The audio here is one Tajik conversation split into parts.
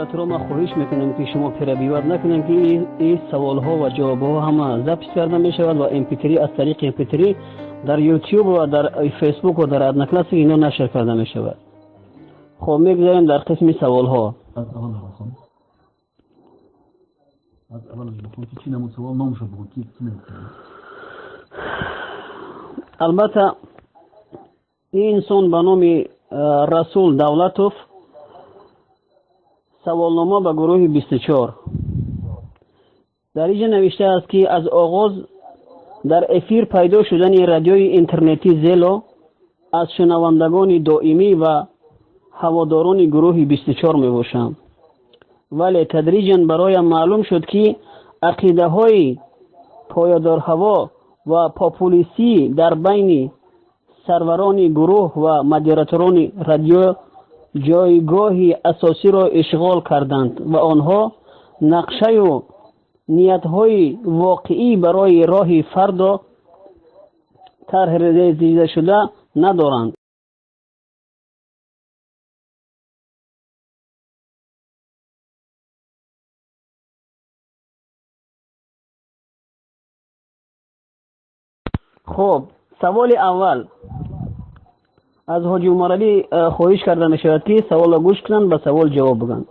Модераторо, ман хоҳиш мекунам, ки шумо перебивать накунем, ки ин саволҳо ва ҷавобҳо ҳама запись карда мешавад ва MP3, аз тариқи MP3 дар Ютуб ва дар Фейсбук ва дар Одноклассник ино нашр карда мешавад. Хоб, мегузарем дар қисми саволҳо. Аз аввал бихон, аз аввал бихон, ки чӣ намуд савол, номашо бигӯ, ки нависта. Албатта, ин инсон ба номи Расул Давлатов, саволнома ба гурӯҳи 24. Дар инҷа навиштааст, ки аз оғоз дар эфир пайдо шудани радиои интернетӣ Зело аз шунавандагони доимӣ ва ҳаводорони гурӯҳи 24 мебошам, вале тадриҷан бароям маълум шуд, ки ақидаҳои поядорҳаво ва популистӣ дар байни сарварони гурӯҳ ва модераторони радио ҷойгоҳи асосиро ишғол карданд ва онҳо нақшаю ниятҳои воқеӣ барои роҳи фардо тарҳрезидашуда надоранд. Хуб, саволи аввал аз ҳоҷи Умаралӣ хоҳиш карда мешавад, ки саволро гӯш кунанд, ба савол ҷавоб бигӯянд.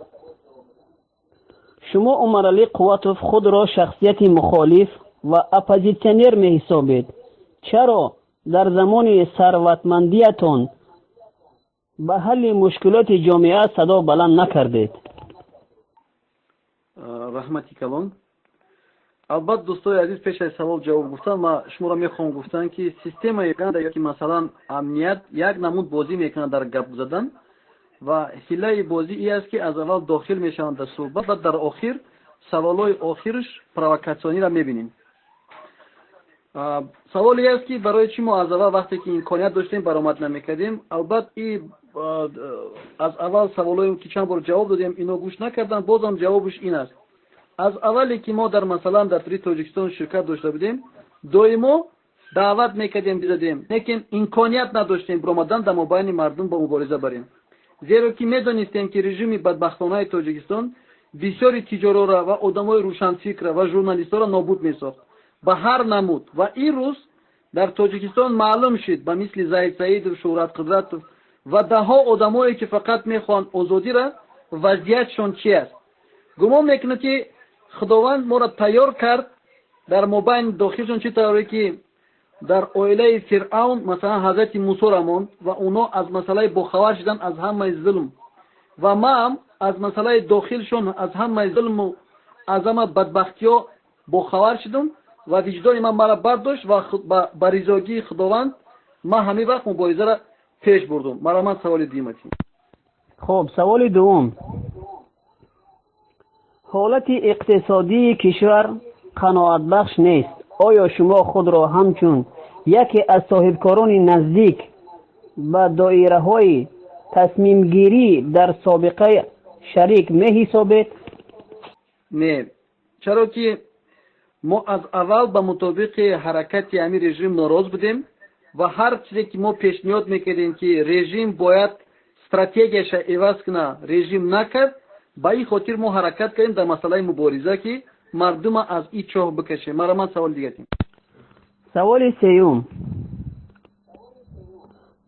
Шумо, Умаралӣ Қувватов, худро шахсияти мухолиф ва оппозитсионер меҳисобед. Чаро дар замони сарватмандиятон ба ҳалли мушкилоти ҷомеа садо баланд накардед? Раҳмати калон. Албатта, дӯстои азиз, пеш аз савол ҷавоб гуфтан ма шуморо мехоҳам гуфтан, ки системаи ки масалан амният як намуд бозӣ мекунад дар гап задан ва ҳилаи бозӣ и аст, ки аз аввал дохил мешаванд дар суҳбат ва дар охир саволҳои охирш провокатсиониро мебинем. Саволе аст, ки барои чӣ мо аз аввал, вақте ки имконият доштем, баромад намекардем. Албатта, и аз аввал саволҳое ки чанд бор ҷавоб додем, ино гӯш накарданд. Бозам ҷавобаш ин аст: аз аввале ки мо дар масалан дар Три Тоҷикистон ширкат дошта будем, доимо даъват мекардем, бидодем, лекин имконият надоштем биромадан дар мобайни мардум ба мубориза барем, зеро ки медонистем, ки режими бадбахтонаи Тоҷикистон бисёри тиҷорора ва одамои рӯшанфикра ва журналистҳоро нобуд месохт ба ҳар намуд. Ва ин рӯз дар Тоҷикистон маълум шуд, ба мисли Заид Саидов, Шӯҳрат Қудратов ва даҳҳо одамое, ки фақат мехоҳанд озодира, вазъиятшон чи аст. Гумон мекунад, ки Худованд моро тайёр кард дар мобайни дохилшон, чӣ тавре ки дар оилаи Фиръавн масалан ҳазрати Мусоро монд ва онҳо аз масъалаи бохабар шудан аз ҳамаи зулм, ва маам аз масъалаи дохилшон, аз ҳамаи зулму аз ҳама бадбахтиҳо бохабар шудам ва виҷдони ман мара бардошт ва ба ризогии Худованд ман ҳамин вақт муборизаро пеш бурдум. Мараман, саволи дуюмати. Хуб, саволи дуввум. Ҳолати иқтисодии кишвар қаноатбахш нест. Оё шумо худро ҳамчун яке аз соҳибкорони наздик ба доираҳои тасмимгирӣ дар собиқа шарик меҳисобед? Не, чаро ки мо аз аввал ба мутобиқи ҳаракати ҳамин режим нороз будем ва ҳар чизе ки мо пешниҳод мекардем, ки режим бояд стратегияша иваз куна, режим накард. Ба ин хотир мо ҳаракат кардем дар масъалаи мубориза, ки мардума аз ин чоҳ бикашем. Мараман, саволи дигатем. Саволи сеюм.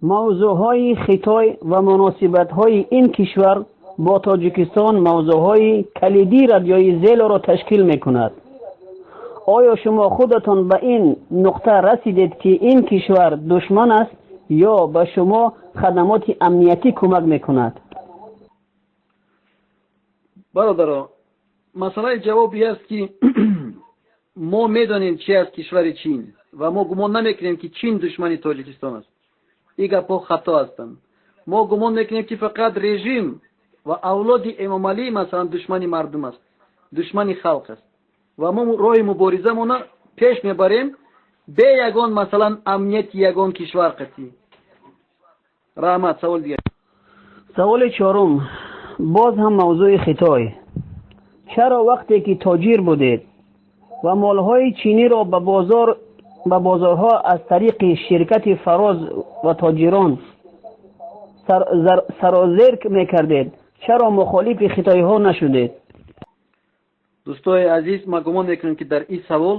Мавзӯъҳои Хитой ва муносибатҳои ин кишвар бо Тоҷикистон мавзӯъҳои калидии радиои Зелоро ташкил мекунад. Оё шумо худатон ба ин нуқта расидед, ки ин кишвар душман аст, ё ба шумо хадамоти амниятӣ кӯмак мекунад? Бародаро, масъалаи ҷавоб и аст, ки мо медонем, чи аст кишвари Чин, ва мо гумон намекунем, ки Чин душмани Тоҷикистон аст. Ин гапҳо хато ҳастанд. Мо гумон мекунем, ки фақат режим ва авлоди Эмомалӣ масалан душмани мардум аст, душмани халқ аст, ва мо роҳи муборизамона пеш мебарем бе ягон масалан амнияти ягон кишвар қатъӣ. Раҳмат, саволи дигар. Саволи чорум, боз ҳам мавзӯи Хитой. Чаро вақте ки тоҷир будед ва молҳои чиниро ба бозорҳо аз тариқи ширкати Фароз ва тоҷирон сарозер мекардед, Чаро мухолифи хитоиҳо нашудед? Дӯстои азиз, ман гумон мекунам, ки дар ин савол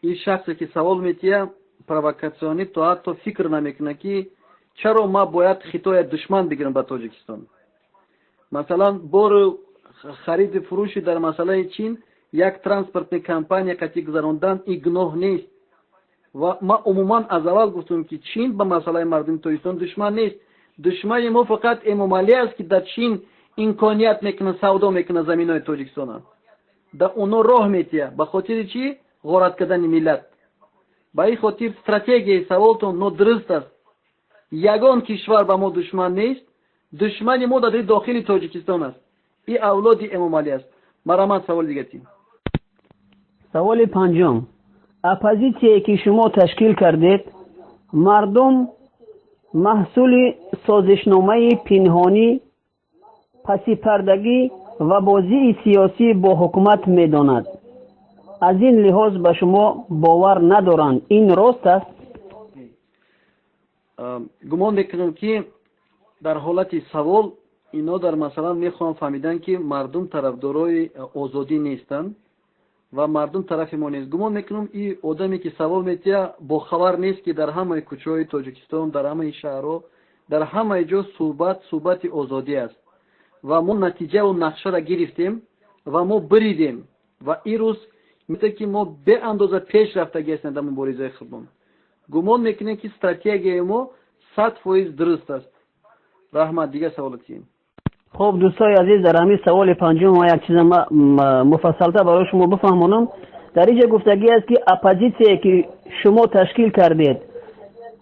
ин шахсе ки савол метиҳад, провокатсионӣ, то ҳатто фикр намекунад, ки чаро ман бояд Хитоя душман бигирам ба Тоҷикистон. Масалан, бору хариди фурӯши дар масъалаи Чин як транспортный компания қатъи гузарондан ин гуноҳ нест. Ва ман умуман аз аввал гуфтам, ки Чин ба масъалаи мардуми Тоҷикистон душман нест. Душмани мо фақат Эмомалӣ аст, ки дар Чин имконият мекунад, савдо мекунад заминҳои Тоҷикистона, да оно роҳ метиҳад. Ба хотири чӣ? Ғорат кардани миллат. Ба ин хотир стратегияи саволтон нодуруст аст. Ягон кишвар ба мо душман нест. Душмани мо дар дохили Тоҷикистон аст, ин авлоди Эмомалӣ аст. Марҳамат, саволи дигатӣ. Саволи панҷум. Оппозитсияе ки шумо ташкил кардед, мардум маҳсули созишномаи пинҳонӣ, пасипардагӣ ва бозии сиёсӣ бо ҳукумат медонад. Аз ин лиҳоз ба шумо бовар надоранд. Ин рост аст? Гумон мекунам, ки дар ҳолати савол ино дар масалан мехоҳам фаҳмидан, ки мардум тарафдорои озодӣ нестанд ва мардум тарафи мо нест. Гумон мекунам, ин одаме ки савол метиҳад, бохабар нест, ки дар ҳамаи кӯчаҳои Тоҷикистон, дар ҳамаи шаҳрҳо, дар ҳамаи ҷо суҳбат суҳбати озодӣ аст. Ва мо натиҷаву нақшаро гирифтем ва мо биридем ва ин рӯз мета ки мо беандоза пеш рафтагӣ ҳастем дар муборизаи худмон. Гумон мекунем, ки стратегияи мо 100% дуруст аст. Раҳмат, дигар саволатием. Хуб, дӯстои азиз, дар ҳамин саволи панҷум ма як чиза муфассалтар барои шумо бифаҳмонам. Дар инҷа гуфтагӣ аст, ки оппозитсияе ки шумо ташкил кардед,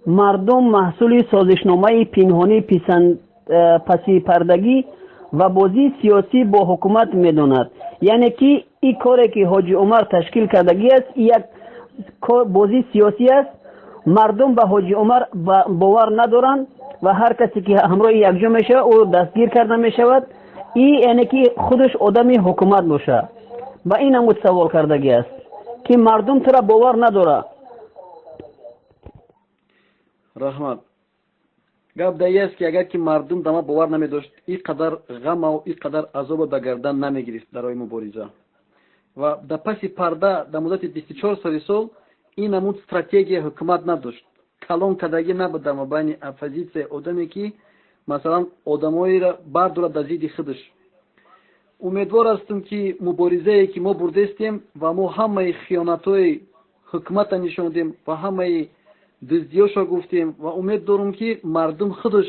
мардум маҳсули созишномаи пинҳонӣ, пасипардагӣ ва бозии сиёсӣ бо ҳукумат медонад. Яъне ки ин коре ки Ҳоҷи Умар ташкил кардагӣ аст, як бозии сиёсӣ аст. Мардум ба Ҳоҷи Умар бовар надоранд ва ҳар касе ки ҳамроҳи якҷо мешавад, ӯ дастгир карда мешавад. И яъне ки худаш одами ҳукумат бошад. Ба ин намуд савол кардагӣ аст, ки мардум тура бовар надорад. Раҳмат. Гап дар аст, ки агар ки мардум да ман бовар намедошт, ин қадар ғамаву ин қадар азобо ба гардан намегирифт дар роҳи мубориза. Ва дар паси парда дар муддати 24 соли сол ин намуд стратегия ҳукумат надошт, калон кардагӣ набуд дар мобайни оппозитсия, одаме ки масалан одамоеро бардорад дар зидди худаш. Умедвор ҳастам, ки муборизае ки мо бурдестем ва мо ҳамаи хиёнатҳои ҳукуматро нишон додем ва ҳамаи дуздиёшро гуфтем, ва умед дорам, ки мардум худаш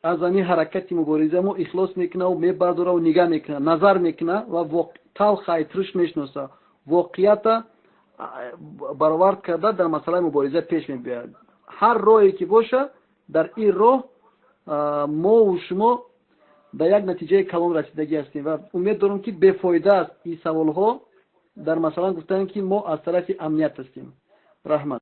аз ҳамин ҳаракати мубориза мо ихлос мекунаву мебардораву нигаҳ мекунад, назар мекунад ва талха айтруш мешиноса, воқеията баровард карда, дар масъалаи мубориза пеш мебиёяд. Ҳар роҳе ки боша, дар ин роҳ мову шумо дар як натиҷаи калон расидагӣ ҳастем. Ва умед дорам, ки бефоида аст ин саволҳо дар масалан гуфтан, ки мо аз тарафи амният ҳастем. Раҳмат.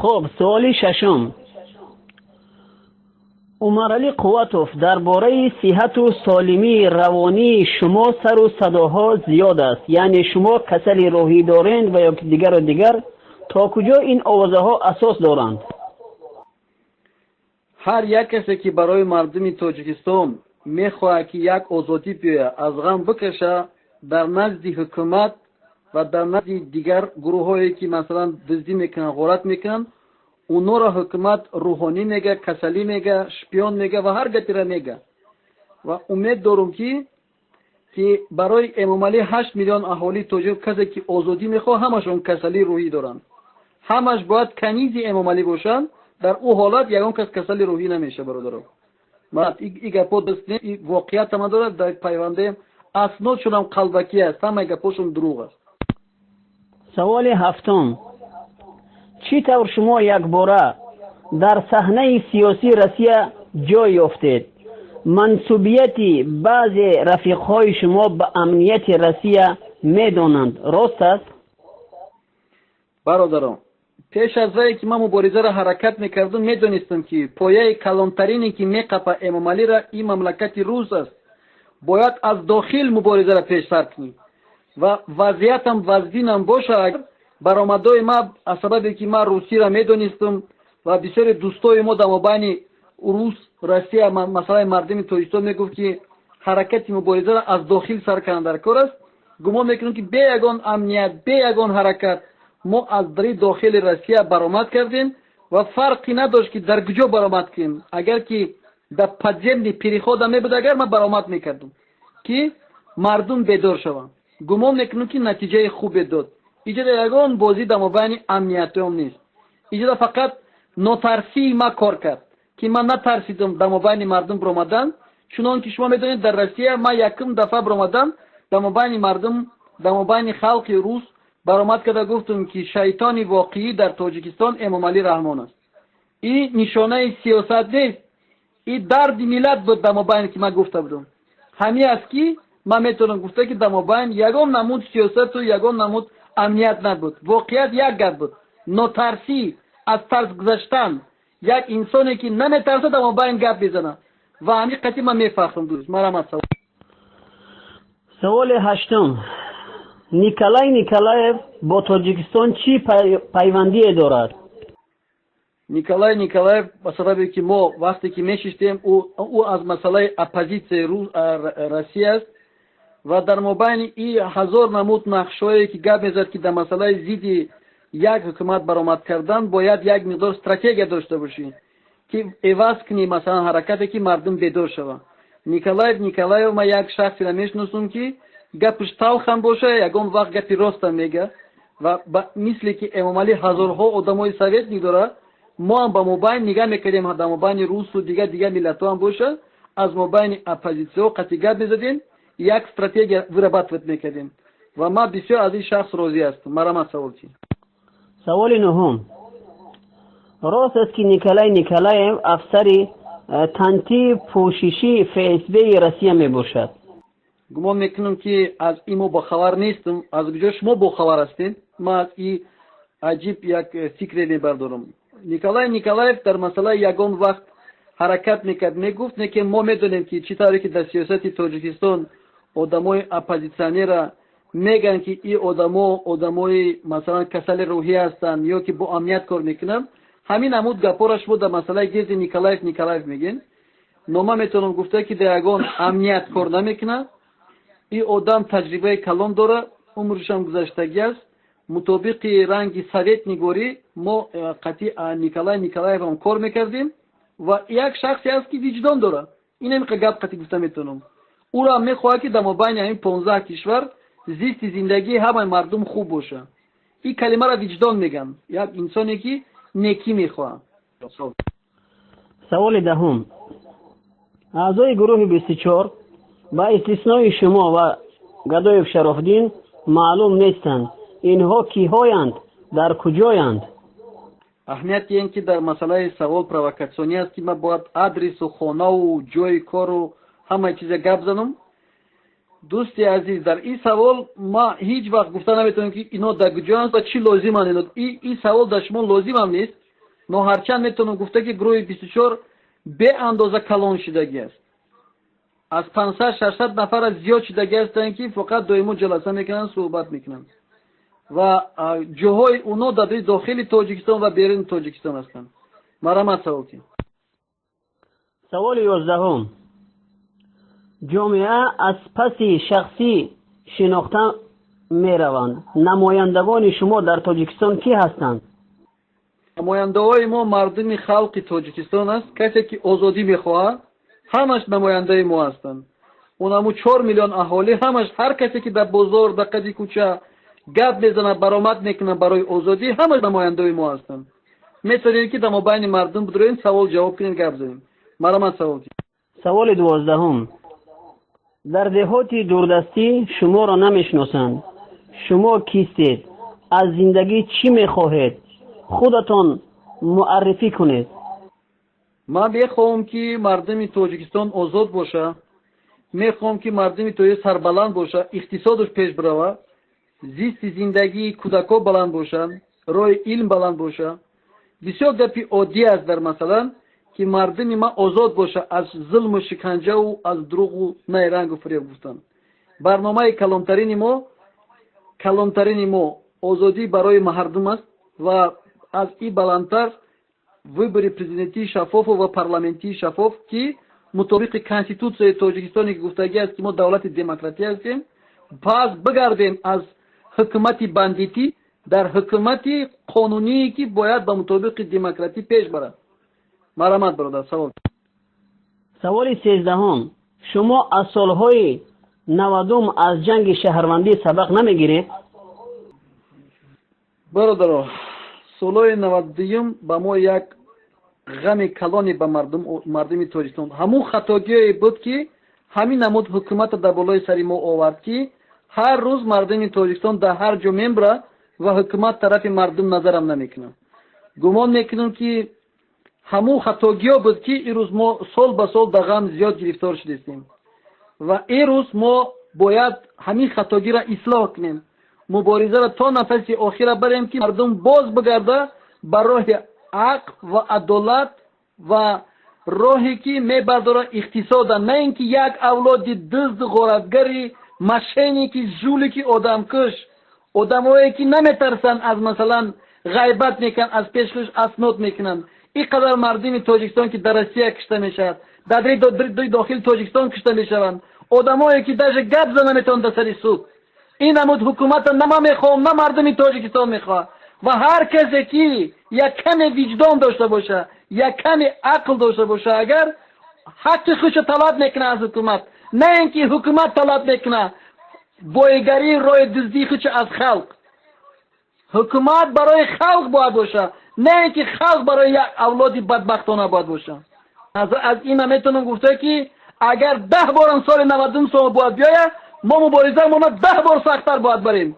Хуб, суоли шашум. Умаралӣ Қувватов, дар бораи сиҳату солимии равонии шумо сару садоҳо зиёд аст, яъне шумо касали рӯҳӣ доред ва ё дигару дигар. То куҷо ин овозаҳо асос доранд? Ҳар як касе ки барои мардуми Тоҷикистон мехоҳад, ки як озодӣ биёяд, аз ғам бикаша, дар назди ҳукумат ва дар назди дигар гурӯҳҳое ки масалан дуздӣ мекунанд, ғорат мекунанд, онҳоро ҳукумат рӯҳонӣ мега, касалӣ мега, шпион мега ва ҳар гаперо мега. Ва умед дорум, ки барои Эмомалӣ 8 миллион аҳолии тоҷик, касе ки озодӣ мехоҳад, ҳамашон касалии рӯҳӣ доранд. Ҳамаш бояд канизи Эмомалӣ бошанд. Дар ӯ ҳолат ягон кас касали рӯҳӣ намеша, бародаро. И гапо дуст не, и воқеият ҳама дорад, дар пайвандаем аснодшонам қалбакӣ аст, ҳамаи гапошон дурӯғ аст. Саволи ҳафтум: чӣ тавр шумо якбора дар саҳнаи сиёсии Россия ҷой ёфтед? Мансубияти баъзе рафиқҳои шумо ба амнияти Россия медонанд, рост аст? Бародарон, пеш аз вае ки ман муборизаро ҳаракат мекардам, медонистам, ки пояи калонтарине, ки меқапа Эмомалиро, ин мамлакати рус аст. Бояд аз дохил муборизаро пешсар кунӣ ва вазъиятам вазнинам боша. Баромадҳои ма аз сабабе ки ман русиро медонистам ва бисёри дӯстои мо дар мобайни рус, Россия, масъалаи мардуми Тоҷикистон мегуфт, ки ҳаракати муборизаро аз дохил сар кардан дар кор аст. Гумон мекунем, ки бе ягон амният, бе ягон ҳаракат мо аз дари дохили Россия баромад кардем ва фарқи надошт, ки дар куҷо баромад кунем. Агар ки дар подземный переход а мебуд, агар ман баромад мекардам, ки мардум бедор шаванд. Гумон мекунем, ки натиҷаи хубе дод. Иҷода ягон бозӣ дар мобайни амниятиём нест. Иҷода фақат нотарсии ма кор кард, ки ман натарсидам дар мобайни мардум биромадан. Чунон ки шумо медонед, дар Россия ман якум дафъа биромадам дар мобайни мардум, дар мобайни халқи рус баромад карда гуфтам, ки шайтони воқеӣ дар Тоҷикистон Эмомалӣ Раҳмон аст. Ин нишонаи сиёсат нест, ин дарди миллат буд дар мобайне, ки ман гуфта будам. Ҳамин аст, ки ман метавонам гуфта, ки дар мобайн ягон намуд сиёсату ягон намуд амният набуд. Воқеият як гап буд: нотарсӣ, аз тарс гузаштан. Як инсоне, ки наметарсад, дар мобайн гап мезанад ва ҳамин қатъи ман мефахрам. Дӯст, марҳамат, савол. Саволи ҳаштум: Николай Николаев бо Тоҷикистон чӣ пайвандие дорад? Николай Николаев, ба сабабе ки мо вақте ки мешиштем, ӯ аз масъалаи оппозитсияи Россия аст ва дар мобайни и ҳазор намуд нақшҳое, ки гап мезад, ки дар масъалаи зидди як ҳукумат баромад кардан бояд як миқдор стратегия дошта бошӣ, ки иваз кунӣ, масалан, ҳаракате, ки мардум бедор шаванд. Николаев Николаев ман як шахсеро мешиносам, ки гапаш талхам боша, ягон вақт гапи ростам мега. Ва мисле ки Эмомалӣ ҳазорҳо одамои советник дорад, мо ҳам ба мобайн нигаҳ мекардем, дар мобайни русу дигар дигар миллатҳо ҳам боша, аз мобайни оппозитсияҳо қатъи гап мезадем, як стратегия вырабатывать мекардем ва ман бисёр аз ин шахс розӣ ҳастам. Марҳамат, савол чи? Саволи нуҳум: рост аст, ки Николай Николаев афсари танти пӯшиши ФСБи Россия мебошад? Гумон мекунам, ки аз ин мо бохабар нестам. Аз куҷо шумо бохабар ҳастед? Ман аз ин аҷиб як фикре мебардорам. Николай Николаев дар масъалаи ягон вақт ҳаракат мекард, мегуфт, не ки мо медонем, ки чӣ тавре ки дар сиёсати Тоҷикистон одамои оппозитсионера мегӯянд, ки ин одамо одамои, масалан, касали рӯҳӣ ҳастанд ё ки бо амният кор мекунанд. Ҳамин намуд гапҳоро шумо дар масъалаи гирди Николаев Николаев мегӯед. Но ман метавонам гуфта, ки дар ягон амният кор намекунад. Ин одам таҷрибаи калон дорад, умршам гузаштагӣ аст. Мутобиқи ранги советникворӣ мо қатъи Николай Николаевам кор мекардем ва як шахсе аст, ки виҷдон дорад. Ин ҳамиқа гап қатъи гуфта метавонам. Ӯро мехоҳад, ки дар мобайни ҳамин 15 кишвар зисти зиндагии ҳамаи мардум хуб бошад. Ин калимаро виҷдон мегӯянд, як инсоне, ки некӣ мехоҳад. Саволи даҳум: аъзои гурӯҳи 24 ба истиснои шумо ва Гадоев Шарофдин маълум нестанд. Инҳо киҳоянд, дар куҷоянд? Аҳамияти ин ки дар масъалаи савол провокатсионӣ аст, ки ман бояд адресу хонаву ҷои кору ҳамаи чиза гап занам. Дӯсти азиз, дар ин савол ма ҳеҷ вақт гуфта наметавонем, ки ино дар куҷоянд ва чӣ лозиманд ино. Ин савол дар шумо лозимам нест. Но ҳарчанд метавонам гуфта, ки гурӯҳи 24 беандоза калон шудагӣ аст, аз 500-600 нафара зиёд шудагӣ ҳастанд, ки фақат доимо ҷаласа мекунанд, суҳбат мекунанд ва ҷоҳои оно дар дохили Тоҷикистон ва беруни Тоҷикистон ҳастанд. Марҳамат, савол ки? Саволи 11-ум: ҷомеа аз паси шахсӣ шинохта мераванд. Намояндагони шумо дар Тоҷикистон кӣ ҳастанд? Намояндаҳои мо мардуми халқи Тоҷикистон аст, касе ки озодӣ мехоҳад. Ҳамаш намояндаи мо ҳастанд. Онаму 4 миллион аҳолӣ ҳамаш, ҳар касе ки дар бозор, дар қади кӯча гап мезанад, баромад мекунад барои озодӣ, ҳамаш намояндаи мо ҳастанд. Метавонем ки дар мобайни мардум бидроем, савол ҷавоб кунем, гап занем. Марҳамат, савол. Саволи 12. Дар деҳоти дурдастӣ шуморо намешиносанд. Шумо кистед? Аз зиндагӣ чӣ мехоҳед? Худатон муаррифӣ кунед. Ман мехоҳам ки мардуми Тоҷикистон озод боша, мехоҳам ки мардуми тоҷик сарбаланд боша, иқтисодаш пеш бирава, зисти зиндагии кӯдакҳо баланд бошанд, роҳи илм баланд боша. Бисёр гапи оддӣ аст дар масалан ки мардуми ма озод боша аз зулму шиканҷаву аз дурӯғу найрангу фиреб гуфтан. Барномаи калонтарини мо озодӣ барои мардум аст ва аз ин баландтар выбори президентии шаффофу ва парламентии шаффоф, ки мутобиқи конститутсияи Тоҷикистоне ки гуфтагӣ аст ки мо давлати демократӣ ҳастем, пас бигардем аз ҳукумати бандитӣ дар ҳукумати қонуние ки бояд ба мутобиқи демократӣ пеш барад. Марҳамат, бародар, савол. Саволи 13. Шумо аз солҳои 90-ум, аз ҷанги шаҳрвандӣ сабақ намегиред? Бародаро, солҳои 92-юм ба мо як ғами калоне ба мардуми Тоҷикистон, ҳамун хатогие буд ки ҳамин намуд ҳукумата дар болои сари мо овард, ки ҳар рӯз мардуми Тоҷикистон дар ҳар ҷо мембра ва ҳукумат тарафи мардум назарам намекунад. Гумон мекунам ки ҳамун хатогиҳо буд ки ирӯз мо сол ба сол дар ғам зиёд гирифтор шудастем ва ирӯз мо бояд ҳамин хатогиро ислоҳ кунем, муборизаро то нафаси охира барем, ки мардум боз бигарда ба роҳи ҳақ ва адолат ва роҳе ки мебардора иқтисода, на ин ки як авлоди дузду ғоратгари, мошенники, жулики, одамкуш, одамое ки наметарсанд аз масалан ғайбат мекунанд, аз пешхуш аснод мекунанд. Ин қадар мардуми Тоҷикистон ки дар Россия кушта мешавад, дар дохили Тоҷикистон кушта мешаванд, одамое ки даже гап зада наметавонанд дар сари суд. Ин намуд ҳукумата на ман мехоҳам, на мардуми Тоҷикистон мехоҳад. Ва ҳар касе ки як каме виҷдон дошта боша, як каме ақл дошта боша, агар ҳаққи худшо талаб мекунад аз ҳукумат, на ин ки ҳукумат талаб мекунад боигарии роҳи дуздии худшо аз халқ. Ҳукумат барои халқ бояд боша, на ин ки халқ барои як авлоди бадбахтона бояд боша. Аз ина метавонам гуфта ки агар 10 борам соли 90-ум сол бояд биёяд, мо муборизаамона 10 бор сахттар бояд барем,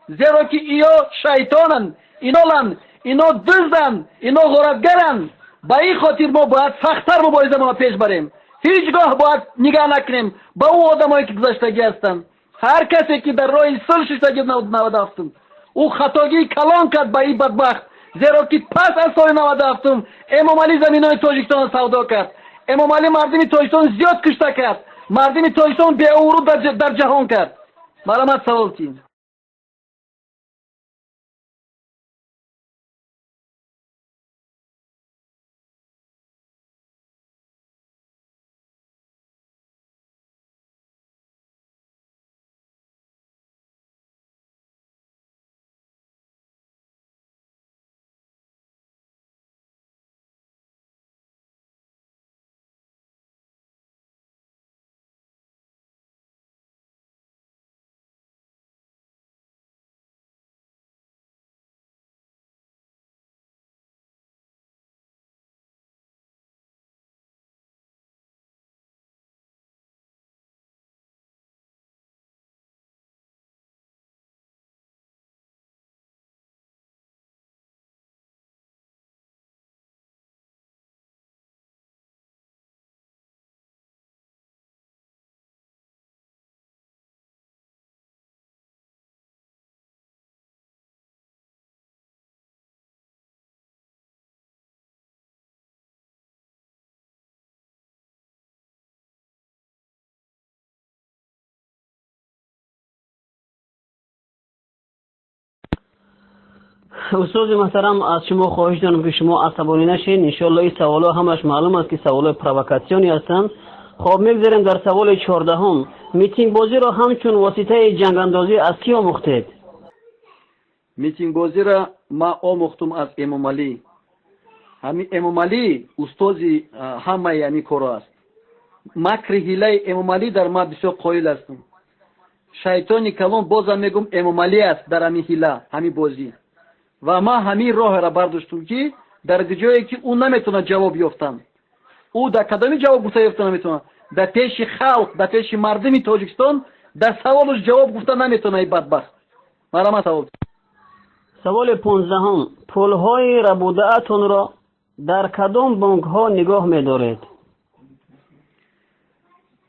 зеро ки иё шайтонанд, иноланд, ино дузданд, ино ғоратгаранд. Ба ин хотир мо бояд сахттар муборизаамона пеш барем. Ҳеҷ гоҳ бояд нигаҳ накунем ба ӯ одамое ки гузаштагӣ ҳастанд. Ҳар касе ки дар роҳи сулҳ шиштагӣ 97-ум, ӯ хатогии калон кард ба ин бадбахт, зеро ки пас аз соли 97-ум Эмомалӣ заминои Тоҷикистонро савдо кард. Эмомалӣ мардуми Тоҷикистон зиёд кушта кард, мардуми Тоҷикистон беобрӯ дар ҷаҳон кард. Марҳамат, савол ки. Устоди муҳтарам, аз шумо хоҳиш дорам ки шумо асабонӣ нашед. Иншоалло, ин саволҳо ҳамаш маълум аст ки саволҳои провокатсионӣ ҳастанд. Хоб, мегзарем дар саволи 14-ум. Митингбозиро ҳамчун воситаи ҷангандозӣ аз кӣ омӯхтед? Митингбозиро ман омӯхтум аз Эмомалӣ. Ҳамин Эмомалӣ устози ҳамаи ҳамин корро аст. Макри ҳилаи Эмомалӣ дар ман бисёр қоил ҳастам. Шайтони калон, бозам мегӯм, Эмомалӣ аст дар ҳамин ҳила, ҳамин бозӣ. Ва ман ҳамин роҳеро бардоштум, ки дар ҷое ки ӯ наметавонад ҷавоб ёфтан, ӯ дар кадоми ҷавоб гуфта ёфта наметавонад, дар пеши халқ, дар пеши мардуми Тоҷикистон дар саволуш ҷавоб гуфта наметавонад и бадбахт. Марҳамат, савол. Саволи 15-ум: пулҳои рабудаатонро дар кадом бонкҳо нигоҳ медоред?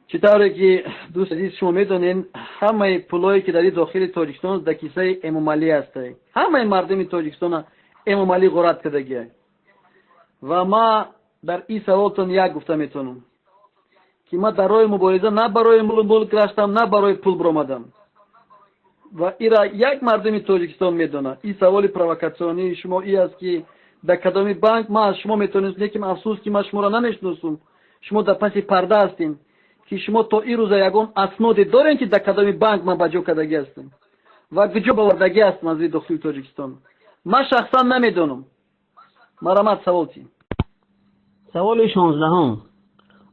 Чӣ тавре ки, дӯст азиз, шумо медонед, ҳамаи пулҳое ки дар дохили Тоҷикистон, дар кисаи Эмомалӣ ҳастанд. Ҳамаи мардуми Тоҷикистона Эмомалӣ ғорат кардагия. Ва ма дар ин саволтон як гуфта метавонам, ки ман дар роҳи мубориза на барои мулк гаштам, на барои пул биромадам. Ва ира як мардуми Тоҷикистон медонад. Ин саволи провокатсионии шумо и аст, ки дар кадоми банк. Ман аз шумо метавонем, лекин афсӯс, ки ман шуморо намешиносум, шумо дар паси парда ҳастем, ки шумо то ин рӯза ягон асноде дорем, ки дар кадоми банк ман ба ҷо кардагӣ ҳастам ва куҷо бовардагӣ ҳастам аз дохили Тоҷикистон. Ман шахсан намедонам. Марҳамат, савол чи? Саволи 16-ум: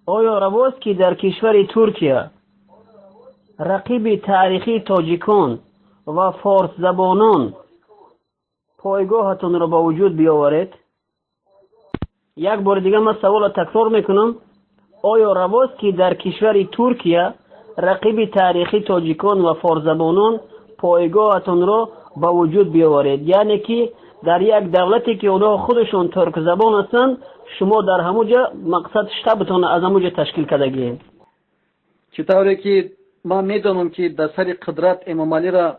оё равост, ки дар кишвари Туркия, рақиби таърихии тоҷикон ва форсзабонон, пойгоҳатонро ба вуҷуд биёваред? Як бори дигар ман саволро такрор мекунам: оё равост, ки дар кишвари Туркия, рақиби таърихии тоҷикон ва форсзабонон, пойгоҳатонро ба вуҷуд биёваред? Яъне ки дар як давлате, ки онҳо худашон туркзабон ҳастанд, шумо дар ҳамун ҷа мақсад штабтон аз ҳамун ҷа ташкил кардагиед. Чӣ тавре ки ман медонам, ки дар сари қудрат Эмомалиро,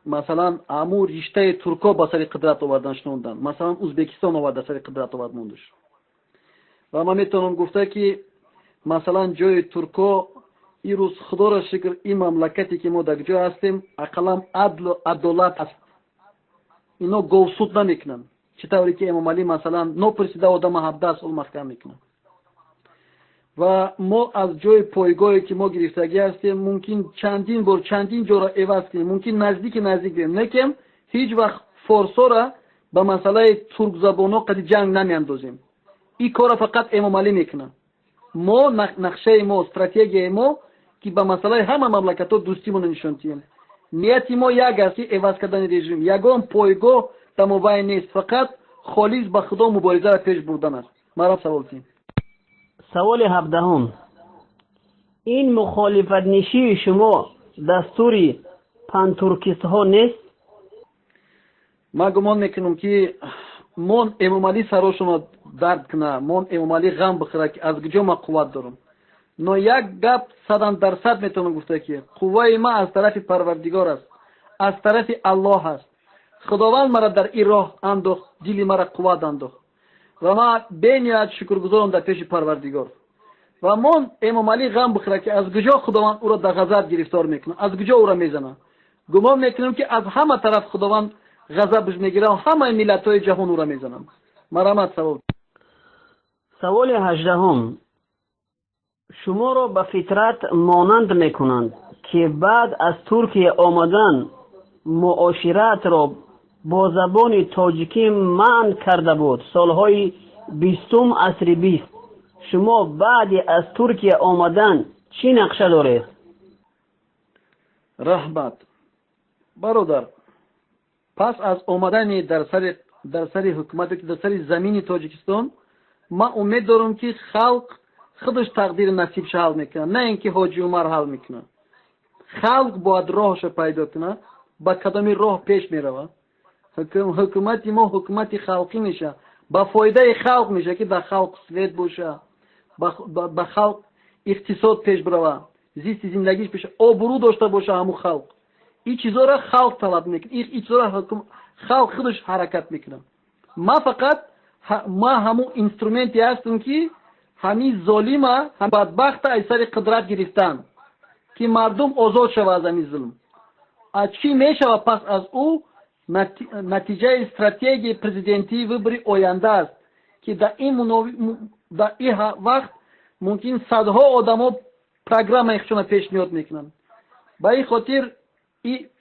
масалан, аму риштаи турко ба сари қудрат овардан шунондан, масалан, Узбекистон овард, дар сари қудрат овард мондуш. Ва ман метавонам гуфта, ки масалан, ҷои турко ирӯз, худоро шукр, ин мамлакате ки мо дар ҷо ҳастем, ақаллан адлу адолат аст. Ино говсуд намекунанд, чӣ тавре ки Эмомалӣ, масалан, нопурсида одама 17 сол маҳкам мекунад. Ва мо аз ҷои пойгоҳе ки мо гирифтагӣ ҳастем, мумкин чандин бор чандин ҷоро эваз кунем, мумкин наздики наздик бирем, лекин ҳеҷ вақт форсора ба масъалаи туркзабонҳо қади ҷанг намеандозем. Ин корро фақат Эмомалӣ мекунад. Мо нақшаи мо, стратегияи мо, ки ба масъалаи ҳама мамлакатҳо дӯстимонро нишон диҳем. Нияти мо як аст, ки эваз кардани режим. Ягон пойгоҳ дар мобайн нест, фақат холис ба худо муборизаро пеш бурдан аст. Маро савол кунед. Саволи 17-ум: ин мухолифатнишии шумо дастури пантуркистҳо нест? Ман гумон мекунам, ки мон Эмомалӣ сарошонро дард куна, мон Эмомалӣ ғам бихӯра, ки аз куҷо ман қувват дорам. Но як гап садан дарсад метавонам гуфта, ки қувваи ман аз тарафи Парвардигор аст, аз тарафи Аллоҳ аст. Худованд мара дар ин роҳ андохт, дили мара қувват андохт ва ман бениҳоят шукргузорам дар пеши Парвардигор. Ва мон Эмомалӣ ғам бихӯра, ки аз куҷо Худованд ӯро дар ғазаб гирифтор мекунад, аз куҷо ӯро мезанад. Гумон мекунам, ки аз ҳама тараф Худованд ғазабш мегирад, ҳамаи миллатҳои ҷаҳон ӯро мезананд. Марҳамат, савол. Саволи 18-ум: шуморо ба фитрат монанд мекунанд, ки баъд аз Туркия омадан муоширатро бо забони тоҷикӣ манъ карда буд солҳои 20-ум асри 20. Шумо баъди аз Туркия омадан чӣ нақша доред? Раҳмат, бародар. Пас аз омадани дар сари ҳукумат, дар сари замини Тоҷикистон, ман умед дорам, ки халқ худаш тақдири насибша ҳал мекунад, на ин ки Ҳоҷи Умар ҳал мекунад. Халқ бояд роҳша пайдо кунад, ба кадоми роҳ пеш меравад. Ҳукумати мо ҳукумати халқӣ мешавад, ба фоидаи халқ мешавад, ки ба халқ свет боша, ба халқ иқтисод пеш бирава, зисти зиндагиш пеш, обрӯ дошта боша ҳамун халқ. Ин чизоро халқ талаб мекунад, ин чизоро халқ худаш ҳаракат мекунад. Ман фақат ман ҳамун инструменте ҳастам, ки ҳамин золима, бадбахта аз сари қудрат гирифтан, ки мардум озод шавад аз ҳамин зулм. А чӣ мешавад пас аз ӯ, натиҷаи стратегияи президентии выбори оянда аст, ки дар ин вақт мумкин садҳо одамо программаи худшона пешниҳод мекунанд. Ба ин хотир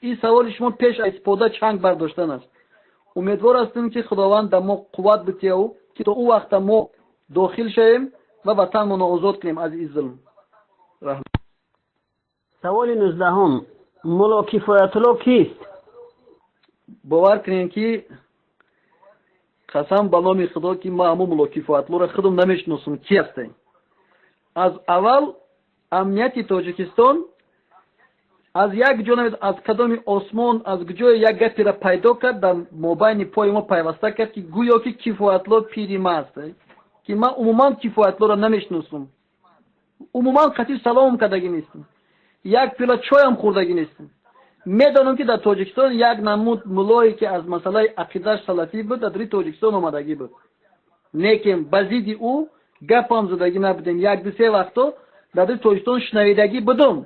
ин саволи шумо пеш аз истифода чанг бардоштан аст. Умедвор ҳастем, ки Худованд дар мо қувват битиҳав, ки то ӯ вақта мо дохил шавем ва ватанмонро озод кунем аз ин зулм. Раҳмат. Саволи 19-ум: Мулло Кифоятулло кист? Бовар кунем, ки қасам ба номи Худо, ки ман ҳамун Мулло Кифоятлоро худам намешиносам, ки ҳастем. Аз аввал амнияти Тоҷикистон аз як ҷо, аз кадоми осмон, аз ҷое як гаперо пайдо кард, дар мобайни пои мо пайваста кард, ки гӯё ки Кифоятло пири ма аст, ки ман умуман Кифоятлоро намешиносам, умуман қатъи саломам кардагӣ нестам, як пила чойам хӯрдагӣ нестам. Медонам, ки дар Тоҷикистон як намуд муллое, ки аз масъалаи ақидаш салафӣ буд, дар дури Тоҷикистон омадагӣ буд, лекин ба зидди ӯ гапам задагӣ набудем. Як ду се вақто дар дури Тоҷикистон шунавидагӣ будум,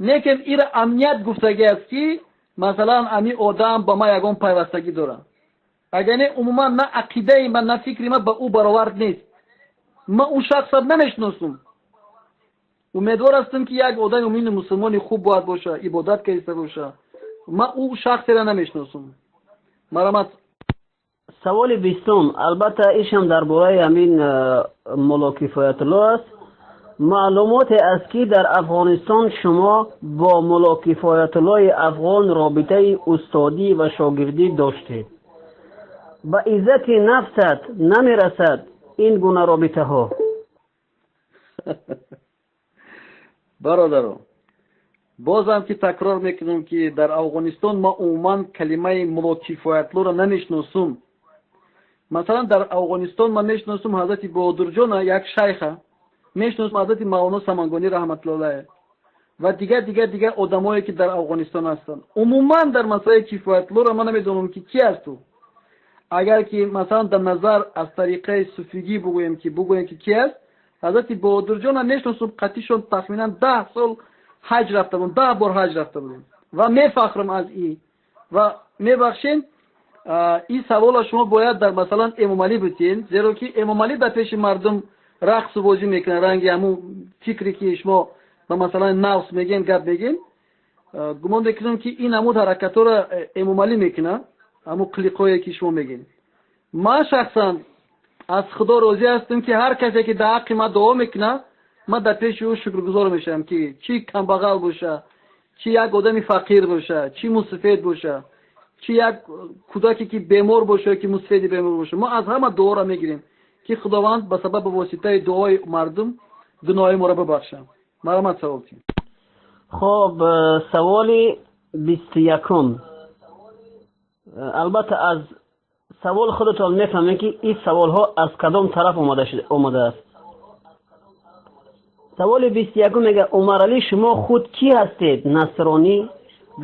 лекин ира амният гуфтагӣ аст, ки масалан ами одам ба ман ягон пайвастагӣ дорад. Агар не, умуман на ақидаи ман, на фикри ман ба ӯ баровард нест. Ман ӯ шахсам намешиносум. Умедвор ҳастам, ки як одами мумини мусулмони хуб бояд боша, ибодат кардиста боша. Ман ӯ шахсеро намешиносум. Марҳамат. Саволи 20-ум, албатта ишам дар бораи ҳамин Мулло Кифоятулло аст. Маълумоте аст, ки дар Афғонистон шумо бо Мулло Кифоятуллои афғон робитаи устодӣ ва шогирдӣ доштед. Ба иззати нафсат намерасад ин гуна робитаҳо? Бародаро, бозам ки такрор мекунам, ки дар Афғонистон ман умуман калимаи Мулло Кифоятлоро намешиносум. Масалан, дар Афғонистон ман мешиносум ҳазрати Баҳодурҷона, як шайха мешиносум, ҳазрати Мавлоно Самангонӣ раҳматуллоҳ ва дигар дигар дигар одамое, ки дар Афғонистон ҳастанд. Умуман дар масъалаи Кифоятлоро ман намедонам, ки ки аст ӯ. Агар ки масалан дар назар аз тариқаи суфигӣ бугӯем, ки ки аст, ҳазрати Баҳодурҷона мешиносум. Қатишон тахминан 10 сол ҳаҷ рафта будем, 10 бор ҳаҷ рафта будем ва мефахрам аз и. Ва мебахшен, ин савола шумо бояд дар масалан Эмомалӣ бутен, зеро ки Эмомалӣ дар пеши мардум рақсу бозӣ мекунад. Ранги ҳамун фикре, ки шумо ба масалан нафс мегӯен, гап мегӯен, гумон мекунам, ки ин ҳамун ҳаракатҳоро Эмомалӣ мекунад, ҳамун қилиқҳое, ки шумо мегӯед. Ман шахсан аз Худо розӣ ҳастам, ки ҳар касе, ки дар ҳаққи ман дуо мекунад, ман дар пеши ӯ шукргузор мешавам, ки чӣ камбағал боша, чӣ як одами фақир боша, чӣ мусафед боша, чӣ як кӯдаке, ки бемор боша, ки мусафеди бемор боша. Мо аз ҳама дуоро мегирем, ки Худованд ба сабаби воситаи дуои мардум гуноҳи моро бибахшад. Марҳамат, савол. Хоб, саволи 21-ум. Албатта, аз савол худатон мефаҳмед, ки ин саволҳо аз кадом тараф омадааст. Саволи 21-ум мега: Умаралӣ, шумо худ кӣ ҳастед? Насронӣ,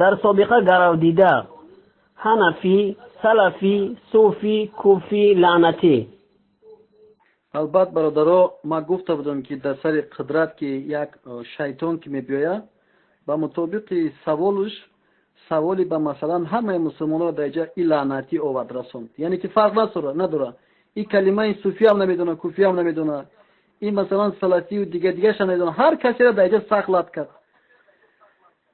дар собиқа гаравдида, ҳанафӣ, салафӣ, суфӣ, куфӣ, лаънатӣ? Албат, бародаро, ман гуфта будам, ки дар сари қудрат ки як шайтон ки мебиёяд, ба мутобиқи саволуш, саволи ба масалан ҳамаи мусулмонро дар ҷа и лаънатӣ овард, расонд. Яъне ки фарқ надорад, и калимаи суфиам намедонад, куфиам намедонад, и масалан салафию дигар дигаршам намедонад. Ҳар касеро дар ҷа сахт лат кард,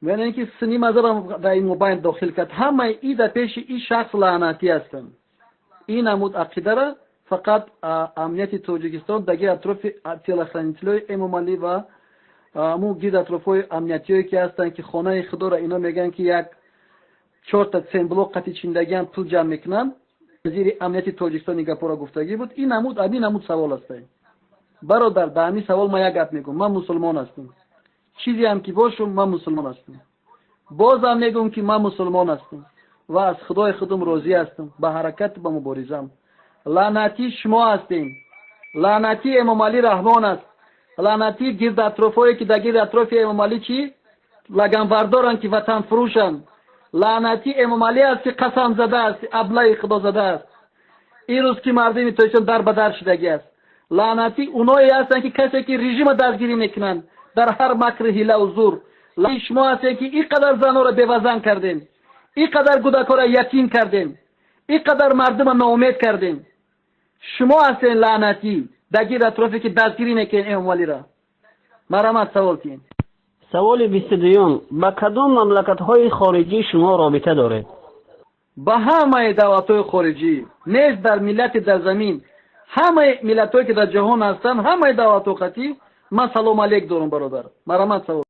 яъне ки сунни мазҳабам дар ин мобайн дохил кард. Ҳамаи и дар пеши и шахс лаънатӣ ҳастанд. Ин намуд ақидара фақат амнияти Тоҷикистон дар гирд атрофи телохранителҳои Эмомалӣ ва ҳамун гирд атрофҳои амниятиҳое, ки ҳастанд, ки хонаи Худоро ино мегӯянд, ки як чорта цемблок қати чиндагиам пул ҷамъ мекунанд, вазири амнияти Тоҷикистон ин гапҳоро гуфтагӣ буд. Ин намуд, ҳамин намуд савол аст. Бародар, ба ҳамин савол ман як гап мегӯм: ман мусулмон ҳастам. Чизеам ки бошум, ман мусулмон ҳастам. Бозам мегӯм, ки ман мусулмон ҳастам ва аз Худои худум розӣ ҳастам, ба ҳаракату ба муборизам. Лаънатӣ шумо ҳастем, лаънатӣ Эмомалӣ Раҳмон аст, лаънатӣ гирд атрофҳое, ки дар гирди атрофи Эмомалӣ чӣ лаганбардоранд, ки ватанфурӯшанд. Лаънатӣ Эмомалӣ аст, ки қасамзада аст, аблаи худозада аст. Ин рӯз ки мардуми Тоҷикистон дар ба дар шудагӣ аст, лаънатӣ уное ҳастанд, ки касе ки режима дастгирӣ мекунанд дар ҳар макру ҳилаву зур. Шумо ҳастед, ки ин қадар занҳоро бевазан кардем, ин қадар кӯдакҳоро ятим кардем, ин қадар мардума ноумед кардем. Шумо ҳастед лаънатӣ дар гирд атрофе, ки дастгирӣ мекунед Эмомалиро. Марҳамат, савол кунед. Саволи 22-юм: ба кадом мамлакатҳои хориҷӣ шумо робита доред? Ба ҳамаи давлатҳои хориҷӣ. Нест дар миллати дар замин, ҳамаи миллатҳое, ки дар ҷаҳон ҳастанд, ҳамаи давлатҳо қатӣ Ман салом алейк дорам, бародар. Марҳамат, савол.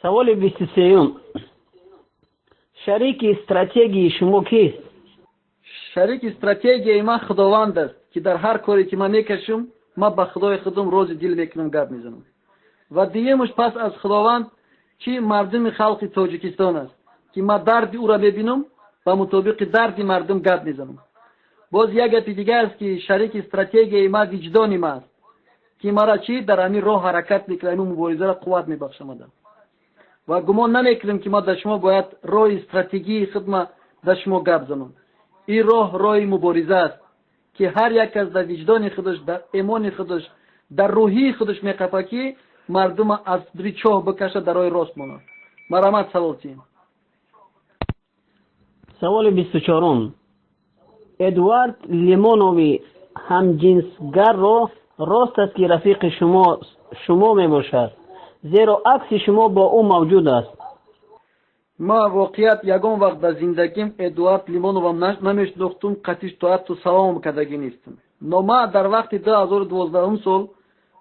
Саволи 23. Шарики стратегии шумо кист? Шарики стратегияи ман Худованд аст, ки дар ҳар коре ки ман мекашам, ман ба Худои худам рози дил мекунам, гап мезанам. Ва дуюмаш пас аз Худованд чи мардуми халқи Тоҷикистон аст, ки ман дарди ӯро мебинам, ба мутобиқи дарди мардум гап мезанам. Боз як гапи дига аст, ки шарики стратегияи ман виҷдони ман аст, ки мара чи дар ҳамин роҳ ҳаракат мекунад, ҳамин муборизаро қувват мебахшамада. Ва гумон намекунем, ки ма дар шумо бояд роҳи стратегии худма дар шумо гап занам. Ин роҳ роҳи мубориза аст, ки ҳар як аз дар виҷдони худаш, дар эмони худаш, дар рӯҳии худаш меқапа, ки мардума аз дри чоҳ бикаша, дар роҳи рост монад. Марҳамат, савол тиҳем. Саволи 24. Эдуард Лимонови ҳамҷинсгарро рост аст, ки рафиқи шумо мебошад, зеро акси шумо бо ӯ мавҷуд аст? Ма воқеият ягон вақт дар зиндагим Эдуард Лимоновам намешинохтум, қатиш то ҳатто салом кардагӣ нестам. Но ма дар вақти 2012 сол,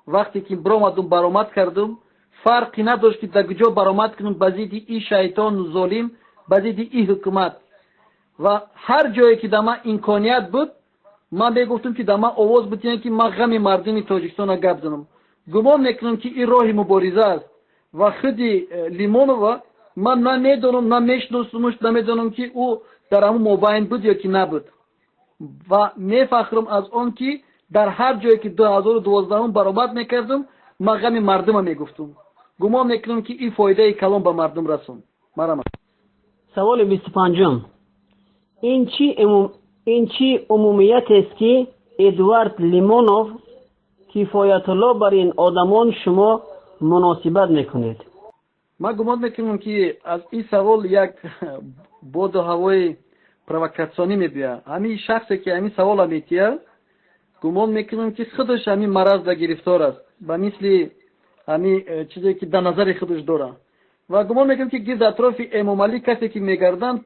вақте ки биромадум, баромад кардум, фарқи надошт, ки дар куҷо баромад кунам, ба зидди и шайтону золим, ба зидди и ҳукумат. Ва ҳар ҷое ки дар ман имконият буд, ман мегуфтам, ки дар ман овоз бидиҳанд, ки ман ғами мардуми Тоҷикистонро гап занам. Гумон мекунам, ки ин роҳи мубориза аст. Ва худи Лимонова ман намедонам, намешиносумаш, намедонам, ки ӯ дар ҳамун мобайн буд ё ки набуд. Ва мефахрам аз он, ки дар ҳар ҷое ки 2012 баромад мекардам, ман ғами мардума мегуфтам. Гумон мекунам, ки ин фоидаи калон ба мардум расон. Марҳамат. Саволи 25. Ин чӣ умумиятест, ки Эдуард Лимонов кифоятулло бар ин одамон шумо муносибат мекунед? Ман гумон мекунам, ки аз ин савол як боду ҳавои провокатсионӣ мебиёяд. Ҳамин шахсе, ки ҳамин саволро метиҳад, гумон мекунам, ки худаш ҳамин маразда гирифтор аст, ба мисли ҳамин чизе, ки дар назари худаш дорад. Ва гумон мекунам, ки гирд атрофи Эмомалӣ касе, ки мегарданд,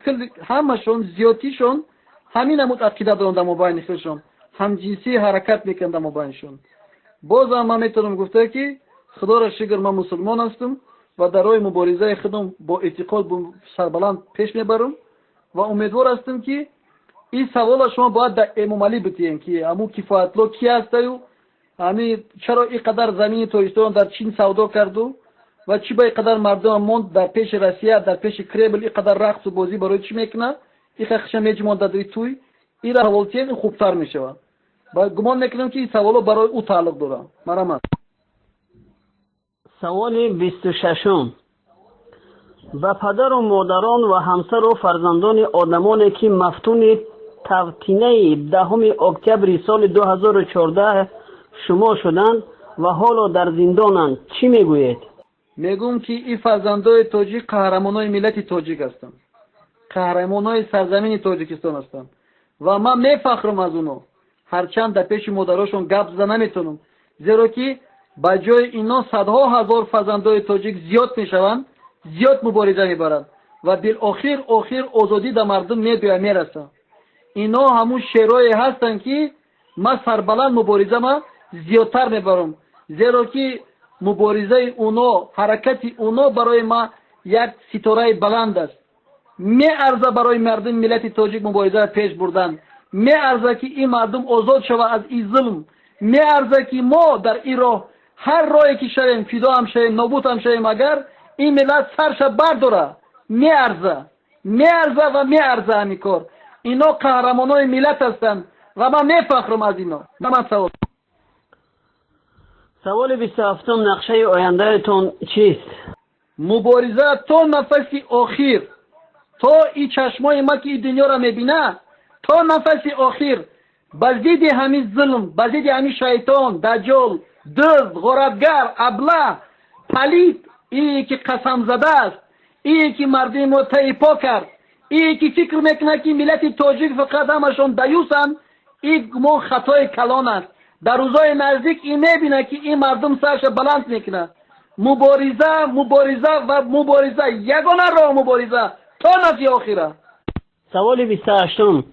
ҳамашон зиёдтишон ҳамин намуд ақида доранд дар мобайни худашон, ҳамҷинсӣ ҳаракат мекунанд дар мобайнишон. Бозам ман метавонам гуфта, ки Худоро шукр, ман мусулмон ҳастам ва дар роҳи муборизаи худам бо эътиқод сарбаланд пеш мебарам ва умедвор ҳастам, ки ин саволро шумо бояд дар Эмомалӣ бидиҳем, ки ҳамун Кифоятло ки ҳастаю, ҳамин чаро ин қадар замини Тоҷикистон дар Чин савдо карду ва чӣ ба ин қадар мардум монд дар пеши Россия, дар пеши Кремл ин қадар рақсу бозӣ барои чӣ мекунад, ин хиша меҷмонда дар туй. Инро савол тиҳем, ин хубтар мешавад. Ва гумон мекунам, ки ин саволо барои ӯ тааллуқ дорад. Марҳамат. Саволи 26. Ба падару модарон ва ҳамсару фарзандони одамоне, ки мафтуни тавтинаи 10 октябри соли 2014 шумо шуданд ва ҳоло дар зиндонанд, чӣ мегӯед? Мегӯм, ки ин фарзандои тоҷик қаҳрамонои миллати тоҷик ҳастанд, қаҳрамонои сарзамини Тоҷикистон ҳастанд ва ман мефахрам аз онҳо. Ҳарчанд дар пеши модарошон гап зада наметавонам, зеро ки Ба ҷои ино садҳо ҳазор фарзандои тоҷик зиёд мешаванд, зиёд мубориза мебаранд ва билохир охир озодӣ да мардум мебиёя, мерасад. Ино ҳамун шерое ҳастанд, ки ман сарбаланд муборизама зиёдтар мебарам, зеро ки муборизаи уно, ҳаракати уно барои ман як ситораи баланд аст. Меарза барои мардуми миллати тоҷик муборизаро пеш бурдан, меарза, ки ин мардум озод шава аз ин зулм, меарза, ки мо дар ин роҳ ҳар роҳе ки шавем, фидоам шавем, нобудам шавем, агар ин миллат сарша бардора, меарза, меарза ва меарза ҳамин кор. Ино қаҳрамонои миллат ҳастанд ва ман мефахрам аз ино. Ман савол. Саволи 27-ум: нақшаи ояндаатон чист? Мубориза то нафаси охир, то и чашмои ма ки и дунёро мебина, то нафаси охир ба зидди ҳамин зулм, ба зидди ҳамин шайтон, даҷол, дузд, ғоратгар, абла, палид, ие ки қасамзада аст, ие ки мардуми мо таи по кард, ие ки фикр мекунад, ки миллати тоҷик фақат ҳамашон даюсанд, ин гумон хатои калон аст. Дар рӯзҳои наздик ин мебинад, ки ин мардум сарша баланд мекунад. Мубориза, мубориза ва мубориза, ягона роҳ мубориза то нафи охира. Саволи 28-ум: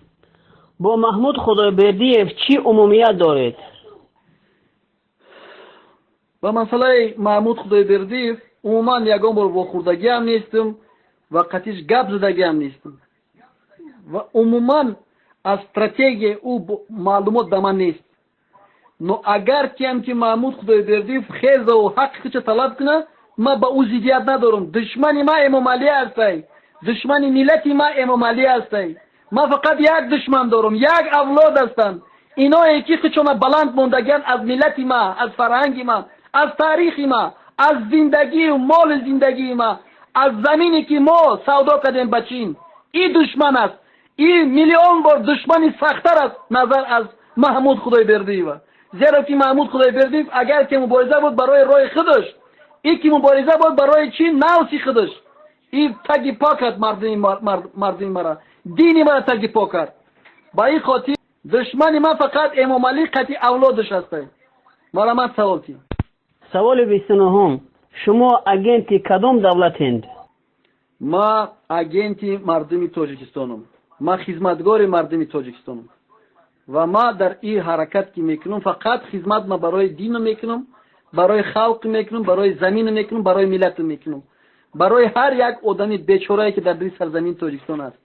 бо Маҳмуд Худойбердиев чӣ умумият доред? Ба масъалаи Маҳмуд Худойбердиев умуман ягон бор вохӯрдагиам нестам ва қатиш гап задагиам нестам ва умуман аз стратегияи ӯ маълумот ба ман нест. Но агар киам ки Маҳмуд Худойбердиев хезаву ҳаққи худша талаб кунад, ман ба ӯ зиддият надорам. Душмани ман Эмомалӣ ҳастай, душмани миллати ман Эмомалӣ ҳастай. Ман фақат як душман дорам, як авлод ҳастанд, иное ки худшона баланд мондагианд аз миллати ма, аз фарҳанги ма, аз таърихи ма, аз зиндагию моли зиндагии ма, аз замине ки мо савдо кардем ба Чин. И душман аст, и миллион бор душмани сахттар аст назар аз Маҳмуд Худойбердиева, зеро ки Маҳмуд Худойбердиев агар ки мубориза буд барои роҳи худаш, и ки мубориза буд барои чи навси худаш, и таги по кард мардуми мара, дини мара таги по кард. Ба ин хотир душмани ман фақат Эмомалӣ қати авлодаш ҳастай. Мара ман савол ки. Саволи 29-ум: шумо агенти кадом давлатенд? Ма агенти мардуми Тоҷикистонам, ман хизматгори мардуми Тоҷикистонам ва ма дар ин ҳаракат ки мекунам, фақат хизмат ма барои дину мекунам, барои халқ мекунам, барои замину мекунам, барои миллату мекунам, барои ҳар як одами бечорае, ки дар дили сарзамини Тоҷикистон аст.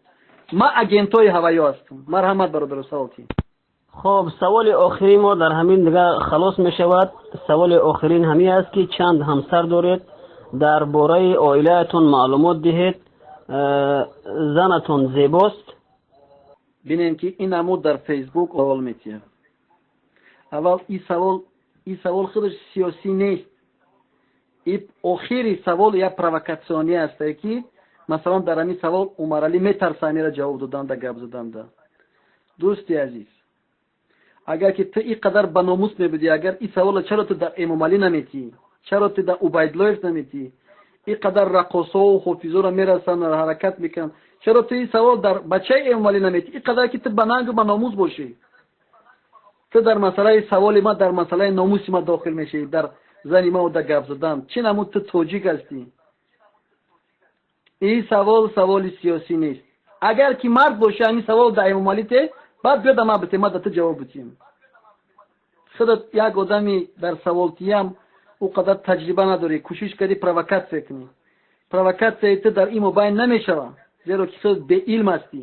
Ман агентҳои ҳаваё ҳастам. Марҳамат, бародаро, саволти. Хоб, саволи охирин мо дар ҳамин дигар халос мешавад. Саволи охирин ҳамин аст, ки чанд ҳамсар доред, дар бораи оилаятон маълумот диҳед, занатон зебост? Бинем, ки ин амуд дар Фейсбук савол метиҳад. Аввал ин савол худаш сиёсӣ нест. И охири савол як провокатсионӣ ҳастае, ки масалан дар ҳамин савол Умаралӣ метарса амира ҷавоб доданда, гап заданда. Дӯсти азиз, агар ки ту ин қадар ба номус мебудӣ, агар ин саволро чаро ту дар Эмомалӣ наметиҳӣ, чаро ту дар Убайдуллоев наметиҳӣ? Ин қадар раққосову ҳофизоро мерасанд, ҳаракат мекунанд, чаро ту ин савол дар бачаи Эмомалӣ наметиҳӣ? Ин қадар ки ту ба нангу ба номус бошӣ, ту дар масъалаи саволи ман, дар масъалаи номуси ман дохил мешавӣ, дар зани ма да гап задан. Чӣ намуд ту тоҷик ҳастӣ? Ин савол саволи сиёсӣ нест. Агар ки мард бошӣ, ҳамин савол дар Эмомалӣ те, баъд биё да ман бите, ман да ту ҷавоб битиҳам. Худат як одами дар саволтиям ӯ қадар таҷриба надорӣ, кӯшиш кардӣ провокатсия кунӣ. Провокатсияи ту дар ин мобайн намешавад, зеро ки худ беилм ҳастӣ.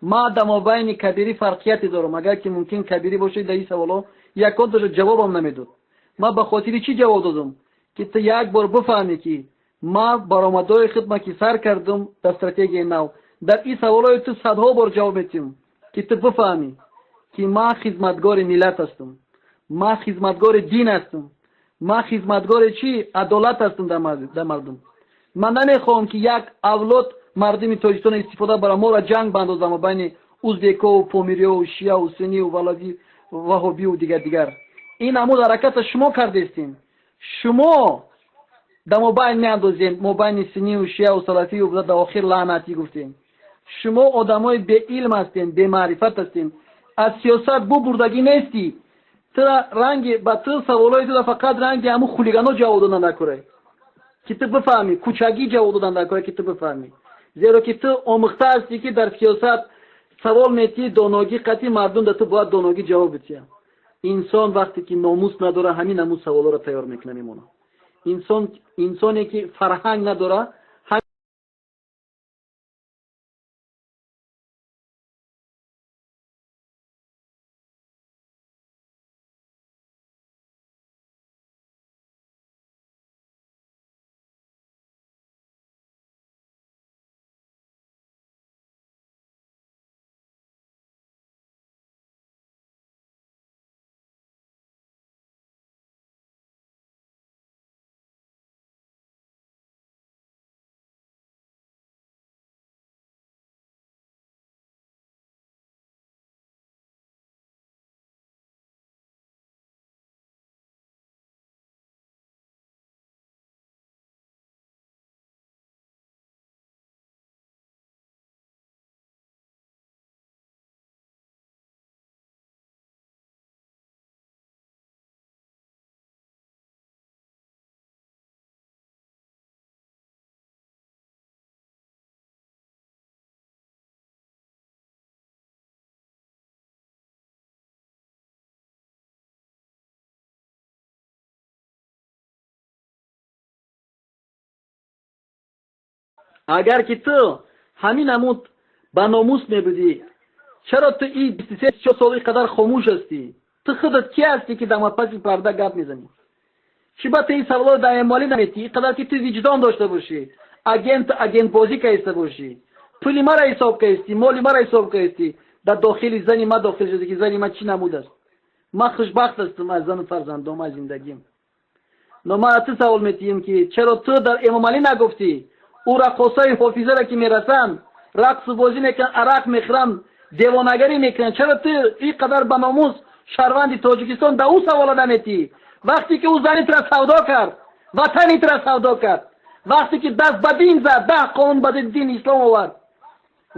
Ма дар мобайни кабирӣ фарқияте дорам. Агар ки мумкин кабирӣ бошад, дар ин саволҳо ягон таша ҷавобам намедод. Ман ба хотири чӣ ҷавоб додам? Ки ту як бор бифаҳмӣ, ки ма баромадҳои худма ки сар кардам дар стратегияи нав, дар ин саволҳои ту садҳо бор ҷавоб метиҳам, ки ту бифаҳмӣ, ки ман хизматгори миллат ҳастам, ман хизматгори дин ҳастам, ман хизматгори чӣ адолат ҳастам дар мардум. Ман намехоҳам, ки як авлод мардуми Тоҷикистона истифода бара, моро ҷанг бандозам байни узбекову помириёву шияву сунниву валави ваҳобиву дигар дигар. Ин амуд ҳараката шумо кардестем, шумо дар мобайн меандозем, мобайни сунниву шияву салафию, дар охир лаънатӣ гуфтем. Шумо одамои беилм ҳастем, бемаърифат ҳастем, аз сиёсат бубурдагӣ нестӣ. Тура ранги ба ту саволҳои ту фақат ранги ҳамун хулигано ҷавоб додан накунай, ки ту бифаҳмӣ, кӯчагӣ ҷавоб додан накунай, ки ту бифаҳмӣ. Зеро ки ту омӯхта ҳастӣ, ки дар сиёсат савол метиҳӣ доногӣ қатъи мардум да ту бояд доногӣ ҷавоб битиҳам. Инсон вақте ки номус надора, ҳамин ҳамун саволҳоро тайёр мекунад, мемонад. Инсоне ки фарҳанг надора, агар ки ту ҳамин ҳамун ба номус мебудӣ, чаро ту ин 23 сол ин қадар хомӯш ҳастӣ? Ту худат ки ҳастӣ, ки дар паси парда гап мезанӣ? Чӣ ба ту ин саволҳоро дар Эмомалӣ наметиҳӣ? Ин қадар ки ту виҷдон дошта бошӣ, агентбозӣ каиста бошӣ, пули мара ҳисоб каистӣ, моли мара ҳисоб каистӣ, дар дохили зани ма дохил шудӣ, ки зани ма чӣ намуд аст? Ман хушбахт ҳастам аз зану фарзандом, аз зиндагим. Но ман аз ту савол метиҳем, ки чаро ту дар Эмомалӣ нагуфтӣ? Ӯ раққосаи ҳофизаро ки мерасанд, рақсу бозӣ мекунанд, арақ мехӯранд, девонагарӣ мекунанд, чаро ту ин қадар ба номус шаҳрванди Тоҷикистон да ӯ савола наметиҳӣ? Вақте ки ӯ зани тура савдо кард, ватани тура савдо кард, вақте ки даст ба дин зад, 10 қонун ба дини ислом овард,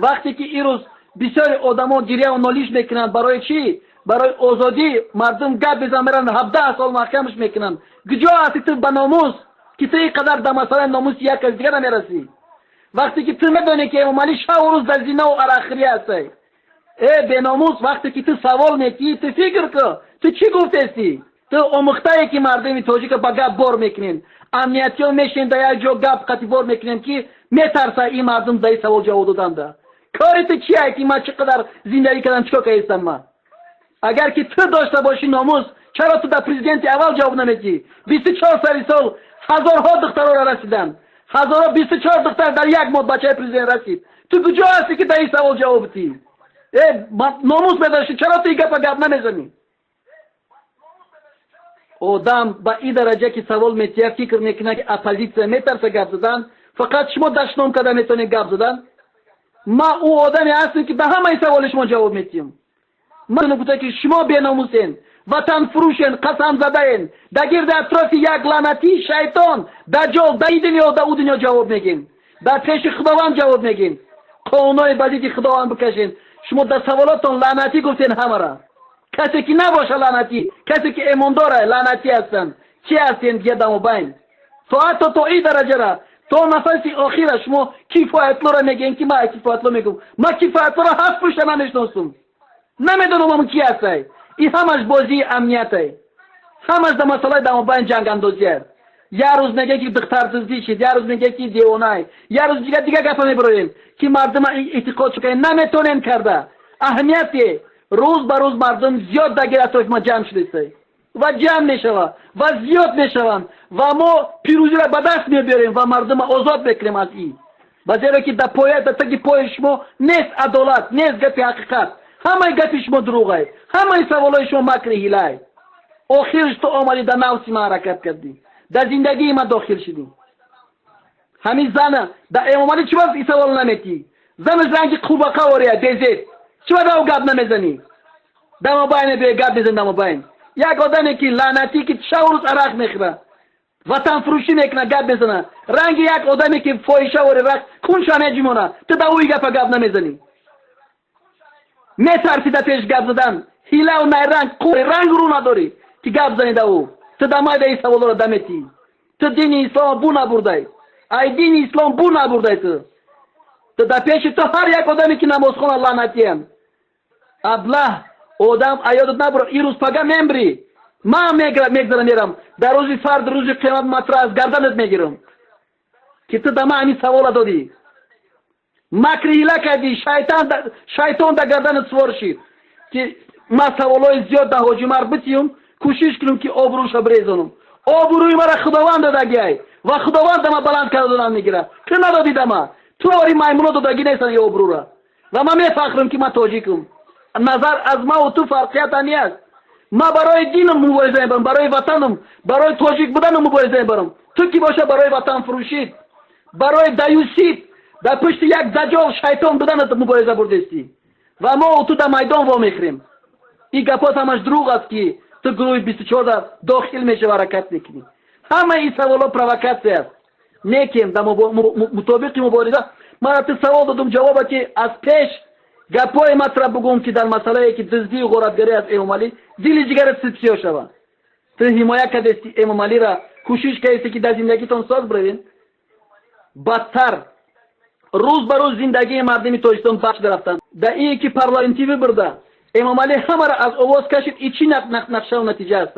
вақте ки ирӯз бисёри одамо гиряву нолиш мекунанд, барои чӣ? Барои озодӣ мардум гап безан, меранд 17 сол маҳкамаш мекунанд. Куҷо ҳасти ту ба номус, ки ту ин қадар дар масъалаи номуси як кас дигар намерасӣ? Вақте ки ту медонӣ, ки Эмомалӣ шаву рӯз дар зинову арақхӯрӣ ҳастай. Э беномус, вақте ки ту савол метиҳӣ, ту фикр кун, ту чӣ гуфтестӣ? Ту омӯхтае, ки мардуми тоҷика ба гап бор мекунем, амниятиён мешинем, дар як ҷо гап қатӣ бор мекунем, ки метарса ин мардум дар ин савол ҷавоб доданда. Кори ту чие, ки ман чӣ қадар зиндагӣ кардам, чӣ кор кардистам ман? Агар ки ту дошта бошӣ номус, чаро ту дар президенти аввал ҷавоб наметиҳӣ? 24 сари сол ҳазорҳо духтарора расиданд, ҳазорҳо 24 духтар дар як моҳ бачаи президент расид. Ту куҷо ҳастӣ, ки дар ин савол ҷавоб бидиҳӣ? Э номус медоштӣ, чаро ту ин гапа гап намезанӣ? Одам ба ин дараҷа ки савол метиҳад, фикр мекунад, ки оппозитсия метарса гап задан, фақат шумо дашном карда метавонед гап задан. Ман ӯ одаме ҳастем, ки ба ҳамаи саволи шумо ҷавоб метиҳам. Ман гуфта, ки шумо беномусен, ватанфурӯшен, қасамзадаен, дар гирди атрофи як лаънатӣ шайтон даҷҷол да ин дунё да ӯ дунё ҷавоб мегин, дар пеши худованд ҷавоб мегин, қонунҳои ба зидди худованд бикашен. Шумо дар саволотон лаънатӣ гуфтен ҳамара. Касе ки набоша лаънатӣ, касе ки эмондора лаънатӣ ҳастанд. Чӣ ҳастен дигар дамобайн? То ҳатто то ин дараҷара, то нафаси охира шумо Кифоятлоро мегӯем, ки ман Кифоятло мегӯм. Ман Кифоятлоро ҳафт пушта намешиносум, намедонам ҳамун ки ҳастай. Ин ҳамаш бозии амниятай, ҳамаш дар масъалаи дамобайн ҷангандозия. Як рӯз мегӯяд, ки духтардуздӣ шид, як рӯз мегӯяд, ки девонай, як рӯз дигар дигар гапа мебироем, ки мардума эътиқод шукарем наметонем карда. Аҳамияте рӯз ба рӯз мардум зиёд дар гирди атрофи ма ҷамъ шудистай ва ҷамъ мешавад ва зиёд мешаванд, ва мо пирӯзиро ба даст мебиёрем ва мардума озод мекунем аз ин. Ва зеро ки дар поя, дар таги пои шумо нест адолат, нест гапи ҳақиқат, ҳамаи гапи шумо дурӯғай, ҳамаи саволҳои шумо макри ҳилай. Охирш ту омадӣ дар нафси ман ҳаракат кардӣ, дар зиндагии ман дохил шудӣ. Ҳамин зана дар Эмомалӣ чӣ вақт ин саволо наметиҳӣ? Занаш ранги қурбақа ория безеб, чӣ вақт ав гап намезанӣ? Дамобайн биёй гап мезанӣ дамобайн. Як одаме, ки лаънатӣ, ки шаву рӯз арақ мехӯрад, ватанфурӯшӣ мекунад, гап мезанад, ранги як одаме, ки фоҳиша вори рақс кунша меҷимонад, ту ба ӯ гапа гап намезанӣ. Метарсӣ дар пеш гап задан. Ҳилаву найранг, ранг рӯ надорӣ, ки гап занӣ да ӯ. Ту дамайда ин саволоро даметӣ. Ту дини ислома бу набурдай. Ай дини ислом бу набурдай ту. Ту да пеши ту ҳар як одаме ки намозхона лаънатиям. Аблаҳ, одам аёдат набура, ин рӯз пага мембрӣ. Ман мегзарам мерам. Дар рӯзи фард, рӯзи қиёмат матра аз гарданат мегирам. Ки ту да ман ҳамин савола додӣ. Макри ҳила кардӣ, шайтон да гарданат сувор шид. Ки ман саволҳои зиёд да Ҳоҷи Умар битиюм, кӯшиш кунам ки обрӯша брезонам. Обрӯи мара Худованд додагиай ва Худованд дама баланд карда додан мегирад. Ту надодӣ дама. Ту ори маймуно додагӣ нестан ин обрӯра. Ва ман мефахрам ки ман тоҷикам. Назар аз маву ту фарқият ҳами аст. Ман барои динам мубориза мебарам, барои ватанам, барои тоҷик буданам мубориза мебарам. Ту ки боша барои ватан фурӯшид, барои даюсид, дар пушти як даҷол шайтон буданат мубориза бурдестӣ. Ва мо ту дар майдон вомехӯрем. Ин гапот ҳамаш дурӯғ аст ки ту гурӯҳи 24 дар дохил мешава, ҳаракат мекунӣ. Ҳамаи ин саволҳо провокатсия аст. Некем дар мутобиқи мубориза мана ту савол додум, ҷавоба ки аз пеш гапҳои матра бугум ки дар масъалае ки дуздию ғоратгарӣ аз Эмомалӣ дили ҷигарат ситсиё шава. Ту ҳимоя кардести Эмомалира, кӯшиш кардести ки дар зиндагитон соз биравед. Бадтар рӯз ба рӯз зиндагии мардуми Тоҷикистон бад шуда рафтанд. Дар ин ки парламентӣ выборда Эмомалӣ ҳамаро аз овоз кашид, и чӣ нақшаву натиҷа аст?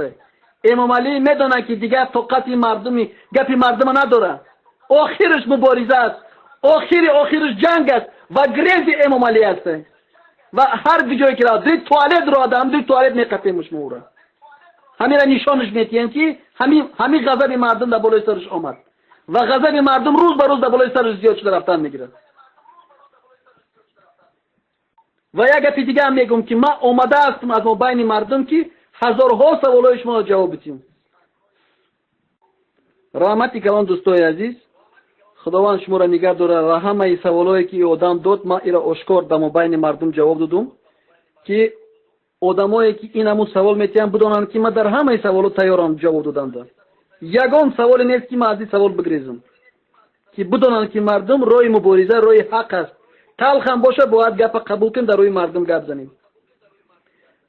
Эмомалӣ медонад ки дигар тоқати мардуми гапи мардума надорад. Охираш мубориза аст, охири охираш ҷанг аст ва грези Эмомалӣ аст. Ва ҳар ҷое ки равад, дуи туалет ро адам, дуи туалет меқапемш мо ӯра. Ҳамира нишонаш метиҳем ки ҳамин ғазаби мардум дар болои сараш омад ва ғазаби мардум рӯз ба рӯз дар болои сараш зиёд шуда рафтан мегирад. Ва як гапи дига ҳам мегӯм ки ман омада ҳастам аз мобайни мардум ки ҳазорҳо саволҳои шуморо ҷавоб бидиҳам. Раҳмати калон дӯстои азиз, Худованд шуморо нигаҳ дорад ва ҳамаи саволҳое ки одам дод, ман иро ошкор дар мобайни мардум ҷавоб додум ки одамое ки ин ҳамун савол метиҳанд бидонанд ки ман дар ҳамаи саволҳо тайёрам ҷавоб доданда. Ягон саволе нест ки ман аз ин савол бигрезам. Ки бидонанд ки мардум роҳи мубориза роҳи ҳақ аст. Талхам боша бояд гапа қабул кунем, дар рӯи мардум гап занем.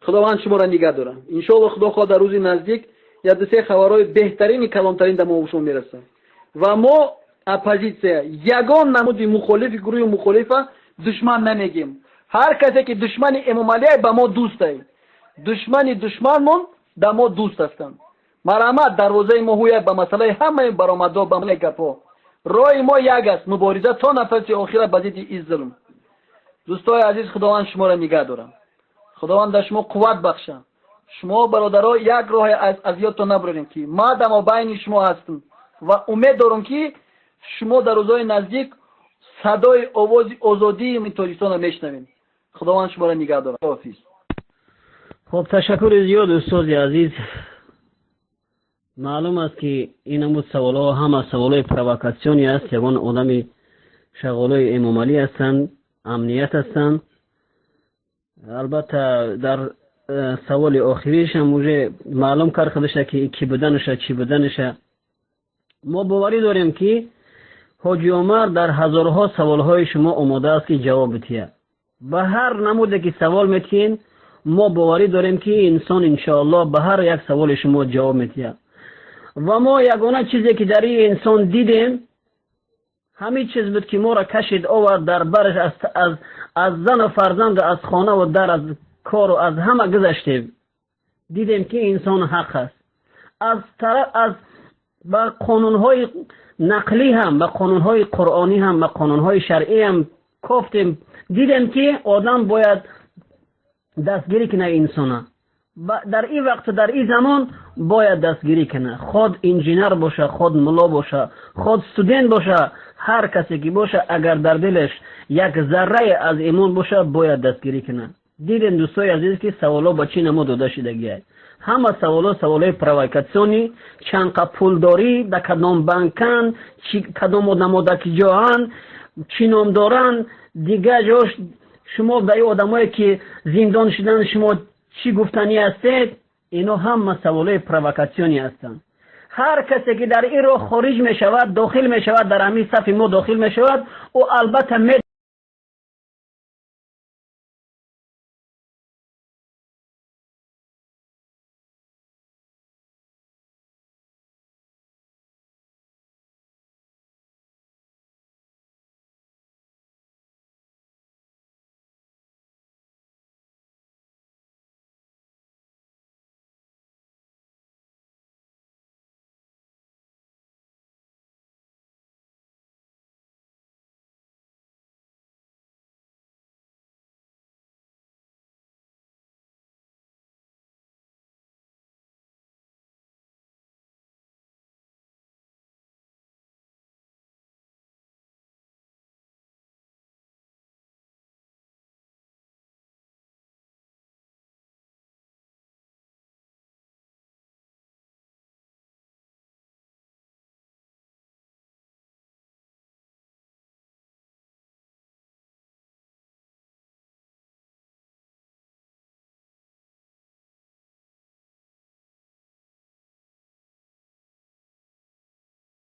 Худованд шуморо нигаҳ дорад. Иншоалло Худо хоҳад дар рӯзи наздик як ду се хабарҳои беҳтарини калонтарин дар мо шумо мерасад. Ва мо оппозитсия ягон намуди мухолифи гурӯҳи мухолифа душман намегем. Ҳар касе ки душмани Эмомалӣ ба мо дӯстай. Душмани душманмон да мо дӯст ҳастанд. Марҳамат, дарвозаи мо ҳуя ба масъалаи ҳамаи баромадҳо, ба масъалаи гапҳо. Роҳи мо як аст, мубориза то нафаси охира ба зидди ин зулм. Дӯстои азиз, Худованд шуморо нигаҳ дорад. Худованд дар шумо қувват бахшад. Шумо бародаро як роҳе аз ёдтон набурем ки ман дар мобайни шумо ҳастам ва умед дорам ки шумо дар рӯзҳои наздик садои овози озодии Тоҷикистонро мешунавед. Худованд шуморо нигаҳ дорад. Ҳофиз. Хуб, ташаккури зиёд устоди азиз. Маълум аст ки ин ҳамун саволҳо ҳама саволҳои провокатсионӣ аст. Ягон одами шағолои Эмомалӣ ҳастанд, амният ҳастанд. Албатта дар саволи охиришам уже маълум кард худаша ки ки буданаша, чӣ буданаша. Мо боварӣ дорем ки Ҳоҷи Умар дар ҳазорҳо саволҳои шумо омода аст ки ҷавоб бидиҳад. Ба ҳар намуде ки савол метиҳем, мо боварӣ дорем ки инсон иншоаллоҳ ба ҳар як саволи шумо ҷавоб медиҳад. Ва мо ягона чизе ки дар ин инсон дидем, ҳамин чиз буд ки моро кашид овард дар бараш аз зану фарзанду аз хонаву дар, аз кору аз ҳама гузаштем. Дидем ки инсон ҳақ аст. Аз тараф аз ба қонунҳои нақлӣ ҳам, ба қонунҳои қуръонӣ ҳам, ба қонунҳои шаръӣ ҳам кофтем. Дидем ки одам бояд дастгирӣ кунад инсона. Дар ин вақту дар ин замон бояд дастгирӣ кунад. Худ инженер боша, худ мулло боша, худ студент боша, ҳар касе ки боша, агар дар дилаш як заррае аз имон боша, бояд дастгирӣ кунад. Дидем дӯстои азиз ки саволҳо ба чӣ намуд дода шудагиай. Ҳама саволҳо саволҳои провокатсионӣ, чанд қа пул дорӣ, дар кадом банкан, кадом одамо дар ки ҷоанд, чӣ ном доранд, дигар ҷош шумо ба ин одамое ки зиндон шуданд шумо чӣ гуфтанӣ ҳастед? Ино ҳама саволҳои провокатсионӣ ҳастанд. Ҳар касе ки дар ин роҳ хориҷ мешавад, дохил мешавад, дар ҳамин сафи мо дохил мешавад, ӯ албатта